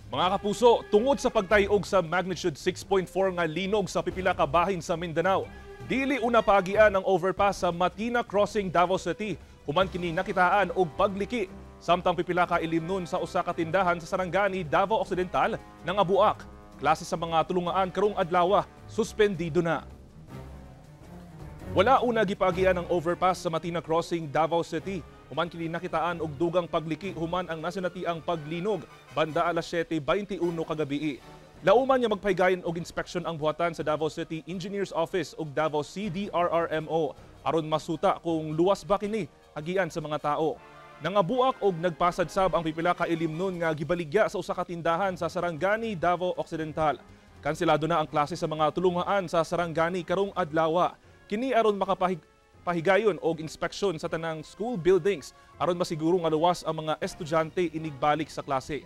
Mga kapuso, tungod sa pagtayog sa magnitude 6.4 nga linog sa pipila ka bahin sa Mindanao, dili una paagian ang overpass sa Matina Crossing, Davao City, human kini nakitaan og pagliki. Samtang pipila ka ilimnon sa usa ka tindahan sa Sarangani, Davao Occidental, nangabuak. Klase sa mga tulungaan karong adlaw, suspendido na. Wala una gipaagian ang overpass sa Matina Crossing, Davao City, human kini nakitaan og dugang pagliki human ang nasinatiang paglinog banda alas 7:21 kagabii. Lauman nga magpahigayon og inspection ang buhatan sa Davao City Engineers Office ug Davao CDRRMO aron masuta kung luwas ba kini agian sa mga tao. Nangabuak og nagpasadsab ang pipila ka ilimnon nga gibaligya sa usa ka tindahan sa Sarangani, Davao Occidental. Kanselado na ang klase sa mga tulungaan sa Sarangani karong adlaw. Kini aron makapahigayon og inspeksyon sa tanang school buildings aron masiguro nga luwas ang mga estudyante inigbalik sa klase.